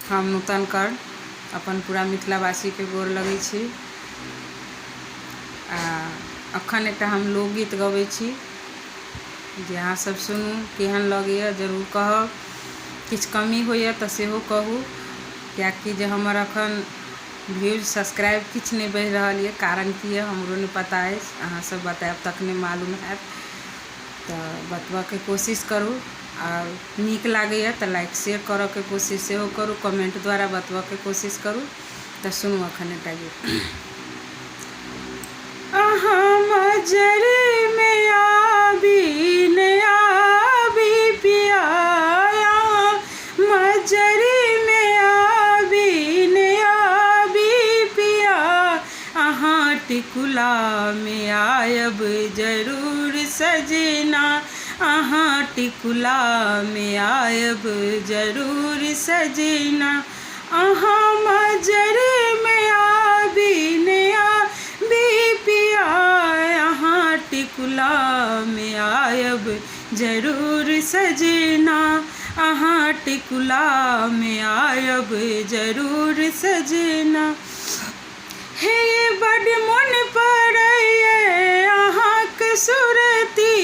हम नूतन कर्ण अपन पूरा मिथिलावासीके गोर लगै छी आ अखन एकटा हम लोकगीत गबै छी जे अहाँ सब सुनू केहन लगैए जरूर कहब किछु कमी होइए तऽ सेहो कहू किएकि जे हमर अखन व्यूज सब्सक्राइब किछु नहि बढ़ि रहल यऽ कारण की यऽ हमरो नहि पता अछि अहाँ सब बतायब तखने मालूम होयत तऽ बतबऽके कोशिश करू आओर नीक लागैए तऽ लाइक शेयर करऽके कोशिश सेहो करू कमेन्ट द्वारा बतबऽके कोशिश करू तऽ सुनू एखन एकटा गीत। अहाँ मजरमे आबी ने आबी पिया अहाँ मजरमे आबी ने आबी पिया अहाँ टिकुलामे आयब जरूर सजना अहाँ टिकुलामे आयब जरूर सजना अहाँ मजरमे आबी ने आबी पिया अहाँ टिकुलामे आयब जरूर सजना अहाँ टिकुलामे आयब जरूर सजना हे बड्ड मोन पड़ैए अहाँक सुरती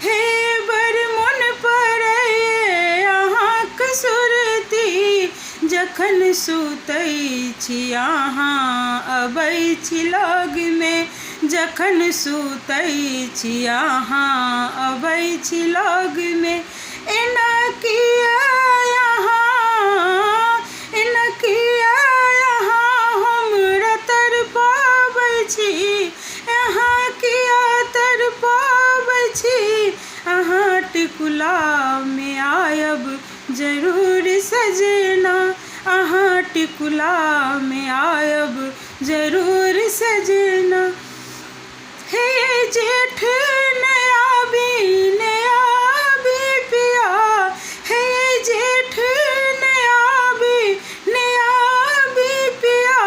हे बड़ मोन पड़ैए अहाँक सुरती जखन सुतै छी अहाँ अबै छी लगमे जखन सुतै छी अहाँ अबै छी लगमे एना किया अहाँ एना किया अहाँ हमरा तड़पाबै छी अहाँ किया तड़पाबै छी अहाँ टिकुलामे आयब जरूर सजना अहाँ टिकुलामे आयब जरूर सजना हे जेठ ने आबी ने आबी पिया हे जेठ ने आबी ने आबी पिया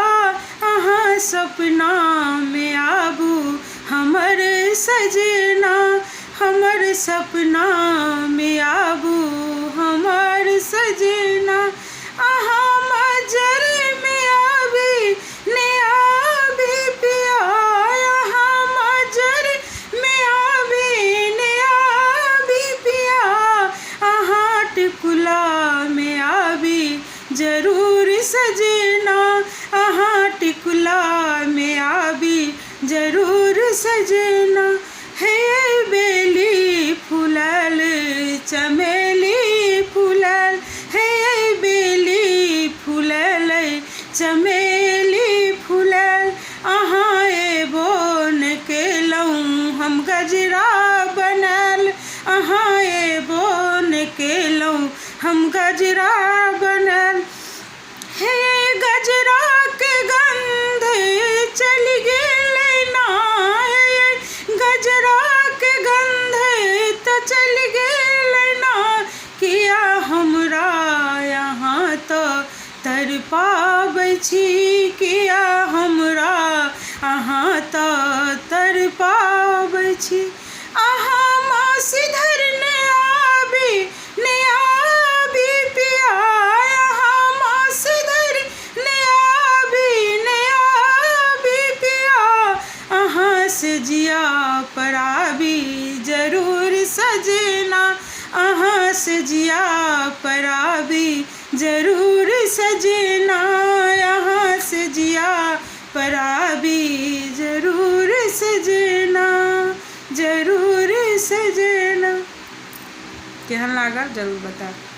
अहाँ सपनामे आबू हमर सजना हमर सपनामे आबू हमर सजना अहाँ मजरमे आबी ने आबी पिया अहाँ मजरमे आबी ने आबी पिया अहाँ टिकुलामे आबी जरूर सजना अहाँ टिकुलामे आबी जरूर सजना हे बेली फुलल चमेली फुलल हे बेली फुलल चमेली फुलल अहाँ एबो ने केलहुँ हम गजरा बनल अहाँ एबो ने केलहुँ हम गजरा बनल हे गजराके गन्ध चलि गेलै ना हे गजराके गन्ध तऽ चलि गेलै ना किया हमरा अहाँ तऽ तड़पाबै छी किया हमरा अहाँ तऽ तड़पाबै छी अहाँ मासी धरने आबी ने आबी पिया अहाँ मासी धरि ने आबी ने आबी पिया अहाँ से जिया पर आबी जरूर सजना अहाँ से जिया पर आबी जरूर सजना अहाँ से जिया पर आबी जरूर सजना जरूर सजना। केहन लागल जरूर बतायब।